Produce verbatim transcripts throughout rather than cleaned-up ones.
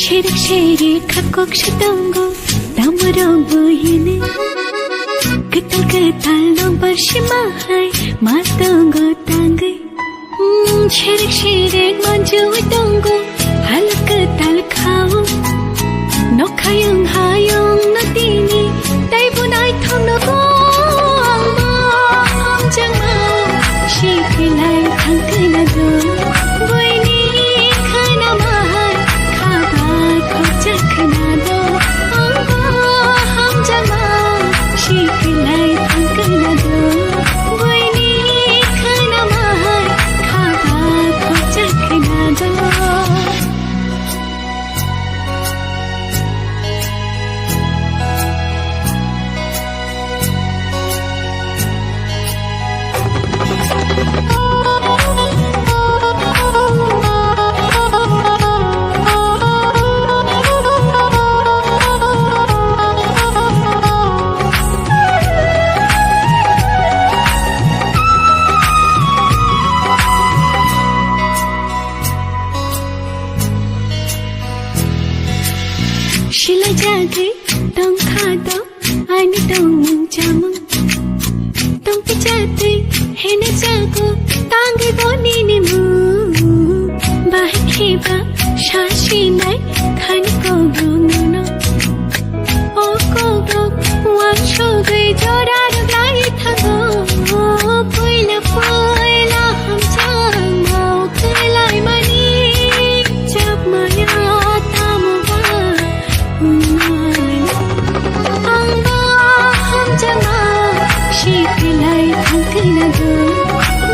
Shirik shirik khakok shitongo, tamurok buhini. Ketal ketal nong barshima hai, ma tongo tangwi. Hmm, shirik shirik manju tongo, halak ketal khao. Nokhayung hayung no tini, tai bunai thong no go ang bo hamjang ma, shiklai thang kena do. Buini khana mahai, khaba khokjak khena do. Ang bo hamjang ma, shiklai thang kena do. Buini khana mahai, khaba khokjak khena do. Silai jagwi tongkha do ani tongmung chamung. Tongpi jatwi hene jago tangwi bo nini mung. Bahai khiba sasinai khani kogo nono. O kogo wansugwi jora rwglai thango. Puila puila hamjak mau kwlaimani chapmaya tamo ba wngmani. Ang ba hamjakma siklai thangkhe na do,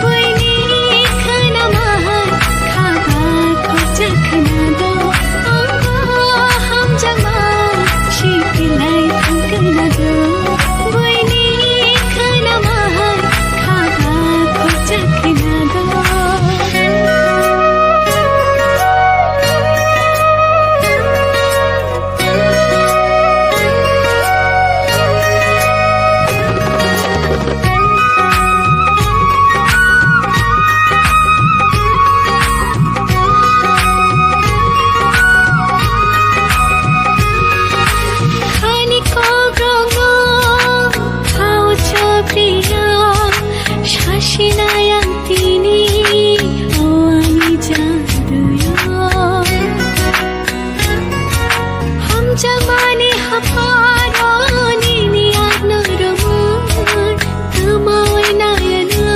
buini khwnama hai khaba khorcha khna do. Ang ba hamjakma siklai thangkhe na do, buini khwnama hai khaba khorcha khna do. Khani kokrokno khao chapriya, sasinai ang tini, o ani jaduyo. Hamjakmani hapharo nini agno romwi, tamawi nayana,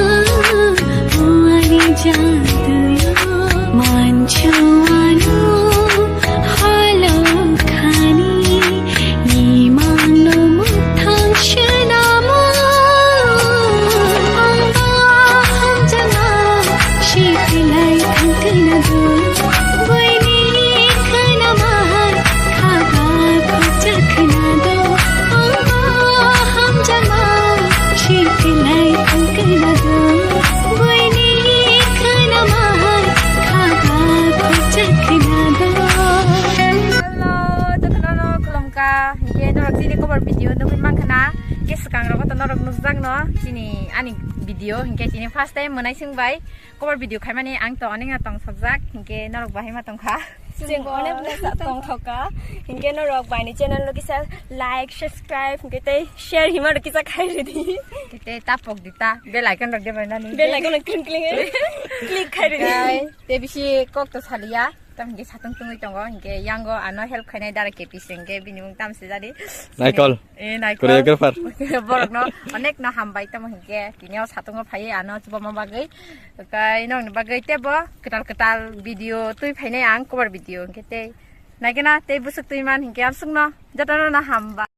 o ani jaduyo. Manchu ano halo khani, imangno muthang swnamo. Ang ba hamjakma siklai thangkhe na do, buini khwnama hai khaba khorcha khna do. Ang ba hamjakma siklai thangkhe na do, buini khwnama hai khaba khorcha khna do. Hello, jotono khulumkha. Hinkhe norok chini cover video nugwi mankha na? Hinkhe swkang rogo to norok nukjakno chini ani video. Hinkhe chini first time mwnaising bai cover video khaimani ang to onekno tongsokjak, hinkhe norok bahai ma tongkha? Chwng onek bwsa tongthokha. Hinkhe norok baini channel no kisa like, subscribe, hinkhe tei share hima rok kisa khai rwdi. Hinkhe tei tapok di ta, bell icon rok de bai nani. Bell icon rok kring kring click khai rwdi. Tei, tei bisi kok to saliya. Tamo hinkhe satung tungwi tongo, hinkhe yango ano help khainai dara K P C hinkhe bini mung tamo swijadi. Naikol. Eh, Naikol. Choreographer. Borokno onekno hambai, tamo hinkhe tini o satungo phaiwi ano chubama bagwi. Kai nokni bagwi teibo kwtal kwtal video twi phainai ang, cover video hinkhe tei naikhe na tei bwswk twi man hinkhe amsukno jotono no hambai.